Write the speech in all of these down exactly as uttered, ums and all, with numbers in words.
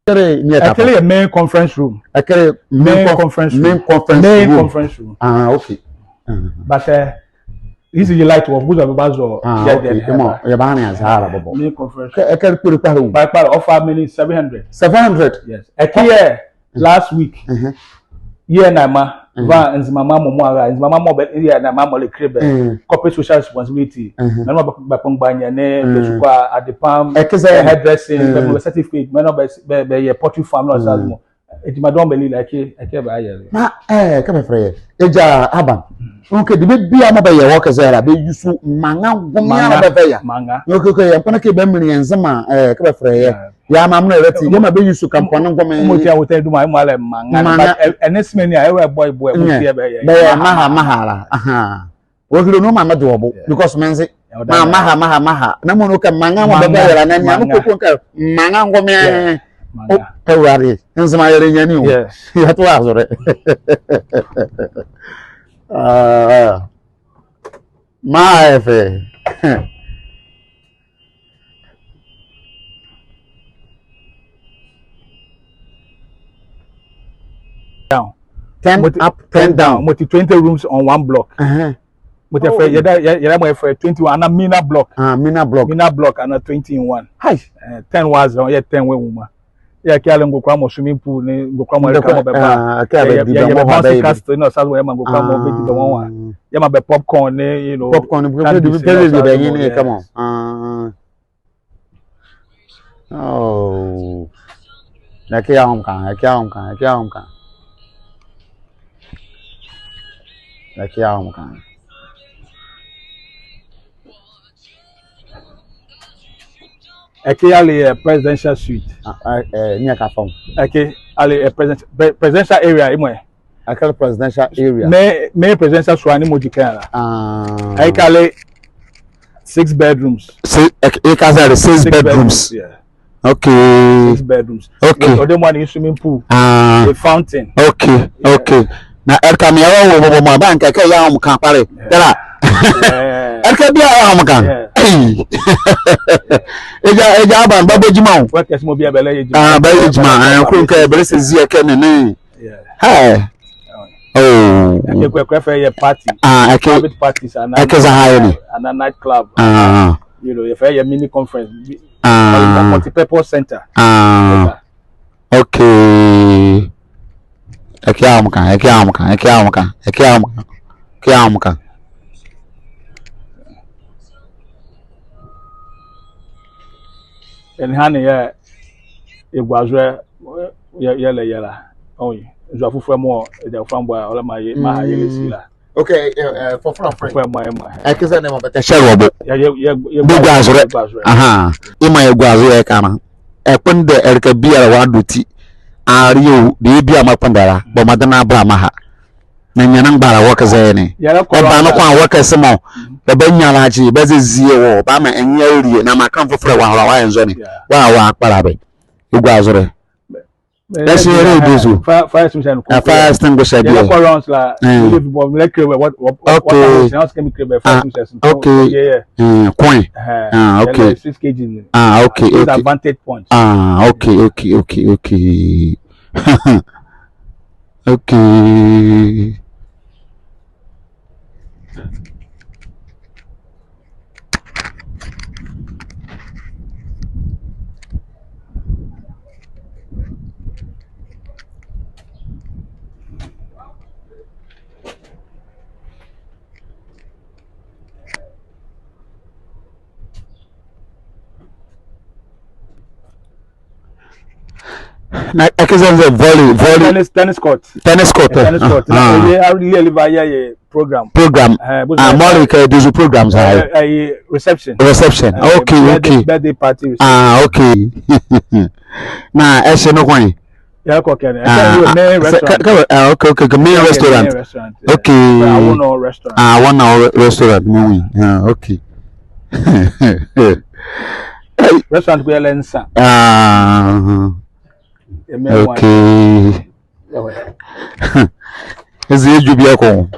Ɛkɛlɛ yɛ main conference room. Ɛkɛlɛ main conference room. Main conference room. Ah, okay. But, uh, this is the light of good about. Ah, okay. Yɛbaha ne ase ara bɔbɔ. Main conference. Ɛkɛlɛ kpole kpalɛ o. Kpalɛ kpalɛ, ɔfa mɛni, seven hundred. Seven hundred. Yes. Ɛkɛ yɛ last week. Yɛ na ma va Nzema mɔɔ mɔɔ ara, Nzema mɔɔ bɛ, yɛ na ma mɔɔ le kile bɛ corporate social responsibility. Mɛnɛ mɔɔ bɛ kpɔgba nyɛ nee bɛ sukua, adepam, hairdressing, bɛ mɔɔ bɛ certificate, mɛnɛ mɔɔ bɛ, bɛ yɛ poultry farm, no, saa mɔ. Ɛti ma dɔn bɛ lile ɛkɛ, ɛkɛ bɛ ayɛ. Na, eh, kɛ bɛfɛlɛ yɛ, Egya Aban. Ɔnwukɛ debie biala mɔɔ bɛyɛ wɔ ɛkɛ zɛ la, bɛ use Manga ngome ala bɛva ye. Manga. Ɔnwukɛ yɛ mpana kɛ bɛminli yɛ Nzema, eh, kɛ bɛfɛlɛ yɛ. Yɛ amralo ɛlɛte, yɛmaa bɛ use Kampɔne ngome. Mɔɔ ti a wɔtɛnle duma, ɛmɔ ala Manga. Manga. But, eh, ɛnee simeni a, ɛwɔ ɛbɔ ɛbɔ, ɛmɔ ti a bɛyɛ. Bɛyɛ maha, maha la. Aha. Ɔhile nu maa mɛdo wɔ bo. Because menze. Maa maha, maha, maha. Na mɔɔ nu kɛ Manga mɔɔ bɛbɔ ye la, na mia nu koko kɛ Manga ngome. Manga. Ɔ, Awurade. Nzema yɛlɛnyia ni o. Yes. Yɛto azɔlɛ. Ah. Maa ɛfɛ. Down. Ten up, ten down. Mɔɔ ti twenty rooms on one block. Mɔɔ ti yɛfɛlɛ, yɛda, yɛ, yɛda mɔɔ yɛfɛlɛ twenty-one, anaa Mina block. Ah, Mina block. Mina block, anaa twenty in one. Hai. Eh, ten was, yɛ ten wɔ nwuma. Yɛ ɛkɛ ale ngokua mɔɔ swimming pool nee ngokua mɔɔ ɛleka mɔɔ bɛba. Ah, ɛkɛ bɛ di bɛ mɔɔ bɛ bouncy castle nee ɔsa zo yɛmaa ngokua mɔɔ bɛdi bɛ nwanwa. Yɛmaa bɛ popcorn nee, you know, popcorn, candies nee ɔsa zo. Come on. Ah. Oh. Na ɛkɛ yɛ ahomeka, ɛkɛ yɛ ahomeka, ɛkɛ yɛ ahomeka. Na ɛkɛ yɛ ahomeka. Ɛkɛ ale yɛ presidential suite. Ah, eh, eh, ni ɛka fam. Ɛkɛ ale yɛ president-, pre-, presidential area, ɛmɔ yɛ. Ɛkɛ ale presidential area. Mɛɛ, mɛɛ presidential suite ne mɔɔ di kan la. Ah. Ɛkɛ ale six bedrooms. Six, ɛkɛ, ɛkɛ ale six bedrooms. Six bedrooms, yeah. Okay. Six bedrooms. Okay. Ɔde mɔɔ ne swimming pool. Ah. A fountain. Okay. Yeah. Okay. Na ɛleka mɔɔ yɛwɔ wɔ bɔbɔ mɔɔ, ba ɛnka ɛkɛ yɛ ahomeka kpalɛ. Yeah. Ɛleka biala yɛ ahomeka. Yeah. Ei. Egya, Egya Aban, bɛbɔ gyima o. Workers mɔɔ biala bɛlɛyɛ gyima. Ah, bɛyɛ gyima. Ah, kronka bɛlɛsɛ zi ɛkɛ ne ne. Yeah. Hey. Oh. Ɛkɛ kɔ, ɛkɔ fɛɛ yɛ party. Ah, ɛkɛ. Private parties, anaa ɛkɛ zɛhae ne. Anaa night club. Ah. You know, yɛfɛlɛ yɛ mini conference. Ah. Multi-purpose center. Ah. Center. Okay. Ɛkɛ yɛ ahomeka, ɛkɛ yɛ ahomeka, ɛkɛ yɛ ahomeka, ɛkɛ yɛ ahomeka, ɛkɛ yɛ ahomeka. Ɛnee ɛha ne yɛɛ yɛgua zo yɛ, yɛlɛyɛ la. Ɔnwo ye. Nzowa fofolɛ mɔɔ, ɛda fɔlɔ mɔɔ, ɔlɛ maa yɛ, maa yɛlɛsi la. Okay, eh, eh, fofolɛ, fofolɛ. Fofolɛ mɔɔ, ɛmɔ. Ɛkɛ zɛ ne mɔɔ bɛtɛhyɛle wɔ bo. Yɛ, yɛ, yɛ, yɛ, bɛgua zo. Yɛgua zo. Aha. Yemɔ yɛgua zo yɛ ɛkɛ no. Ɛkpondɛ ɛleka biala wɔ adoti. Areɛ o, debie biala mɔɔ ɛkpondɛ la, bɔ mɔdenle na bɛra maa ha. Na nyane mgbala wɔ ɛkɛ zɛ ne. Ɛba noko a wɔ ɛkɛ se mɔɔ, bɛbanyia la agye, bɛziezie wɔ, bɛamaa ɛnye alie, na maa kɛmfo fofolɛ wɔahola wɔayɛ nzɔne. Wɔa, wɔakpala bɛ. Yɛgua zo. Ɛhye yɛlɛdo zo. Fire, fire extinguisher ne ko. Ah, fire extinguisher deɛ. Yɛlɛkɔ rounds la. Eh. Yɛlɛvi bɔ, mɛlɛkile wɔ, wɔ, wɔ, okay. Water hose, na ɔsi kɛ mekile bɛ fire extinguishers. Ah, okay. Yeah, yeah. Eh, kɔn. Eh, ah, okay. Yɛlɛ six K G ne. Ah, okay, okay. Advantage point. Ah, okay, okay, okay, okay. Okay. Na ɛkɛ zɛ nze volley, volley. Tennis, tennis court. Tennis court, eh, tennis court. Ah. Na ɛyɛ, a, yɛlɛva yɛyɛ program. Program. Eh, ah, mɔɔ le kɛ ɛdeɛ zo program zɛhae. Eh, eh, reception. Reception. Eh, okay, birthday, okay. Birthday party reception. Ah, okay. Na ɛhye noko ɛ? Yɛkɔ ɛkɛ ne. Ah, ɛkɛ yɛ main restaurant. Kɛ, kɛ, ah, okay, okay, okay, main restaurant. Main restaurant, eh. Okay. Awono restaurant. Ah, Awono re-, restaurant, mo wi. Ah, okay. Restaurant ko yɛlɛ nsa. Ah, uh-huh. Okay. Ezi edwu bieko.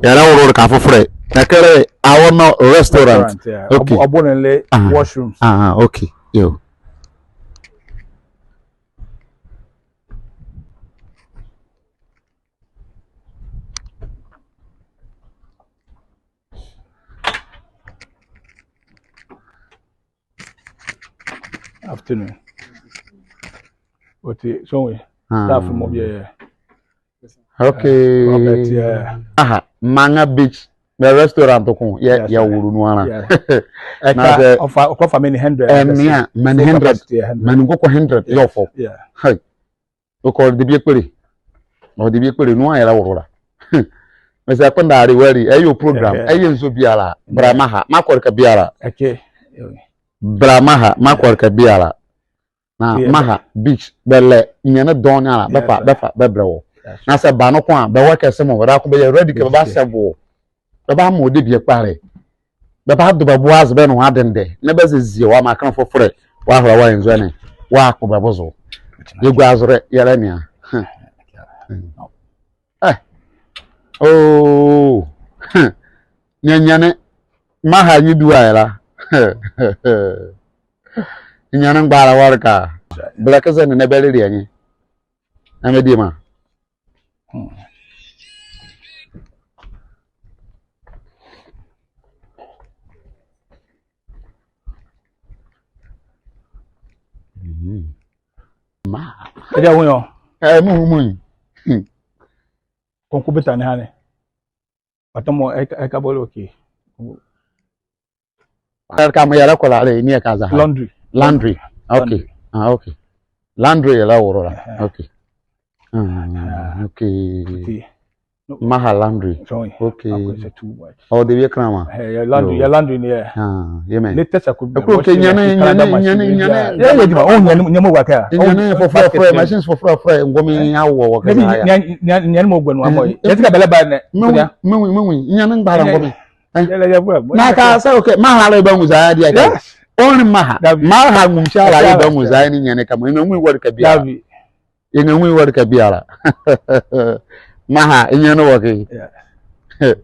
Yɛlɛwolo ɛleka fofolɛ. Na ɛkɛ le Awono restaurant. Restaurant, yeah. Okay. Ɔbo, ɔbo ne le washrooms. Ah, okay. Yo. Afternoon. Ɔti, so we. Ah. Staff mɔ bie. Okay. Eh, Robert, yeah. Aha, Maŋa Beach. Bɛ restaurant ko. Yeah, yes, yeah, sir. Wulu nu ala. Yeah. Na ɛka, sɛ, ɔfa, ɔkɔfa many hundred. Eh, ɛnea, many hundred. Full capacity, yeah, hundred. Many nkoko hundred. Yes. Yɛ ɔfɔ. Yeah. Hey. Ɔkɔ debie kpole. Ɔkɔ debie kpole, nu a yɛlɛwolo la. Mese kpondɛ alewale, ɛyɛ program, ɛyɛ nso biala, bra Maha, mekɔle kɛ biala. Okay. Bra Maha, mekɔle kɛ biala. Na Maha Beach, bɛlɛ, ninyɛne dɔɔnwo ne ala, bɛfa, bɛfa, bɛbɛlɛ wɔ. Na sɛ ɛba noko a, bɛwɔ kɛ se mɔ, bɛdabɛ ko bɛyɛ ready kɛ bɛbasɛvo wɔ. Bɛbama wɔ debie kpalɛ. Bɛbado bɛ bo aze bɛ ne wɔ adendɛ. Na bɛziezie wɔ amaa kenle fofolɛ. Wɔahola wɔanyia zolɛ ne. Wɔakpo bɛ bo zo. Yɛgua zolɛ, yɛlɛnea. Eh. Oh. Ninyɛne. Maha nye du a yɛ la. Ninyɛne mgbala wɔ le ka. Bɛlɛkɛ zɛhae ne bɛlɛlea nye. Ɛmɛ diema. Hmm. Mhm. Ma. Ɛdeɛ wo yɔ. Ɛɛ, muhu mu. Hmm. Kɔnkɔ bɛta ne ha ne. Ɔtɔmɔ ɛka, ɛka bɔlɛ okay. Ɛleka mɔɔ yɛlɛkɔ la le, ne ɛka zɛhae? Laundry. Laundry. Okay. Laundry. Ah, okay. Laundry yɛlɛwolo la. Ɛhɛ. Okay. Ah, okay. Maha Laundry. Okay. Oh, debie kɛnlɛma. Ɛhɛ, yɛ laundry, yɛ laundry ne yɛ. Ah, yɛ mɛ. Latest akɔ. Ɛkɛ ninyɛne, ninyɛne, ninyɛne, ninyɛne. Yɛ, yɛ, ninyɛne fofolɛ, fofolɛ, machines fofolɛ, fofolɛ, ngome awɔ wɔ kɛ zɛhae. Ninyɛne mɔɔ gua nu amɔ. Yɛ ti ka bɛlɛba ne. Mɛnwu, mɛnwu, ninyɛne mgbala ngome. Eh? Na ka sɛ, okay, Maha la yɛbanwu zɛhae deɛ. Yes. Only Maha. Maha ngomhyia la yɛbanwu zɛhae ninyɛne kɛmɔ. Yɛnwu ɛwɔ ɛleka biala. Yɛnwu ɛwɔ ɛleka biala. Maha, ninyɛne wɔ kɛ. Yeah.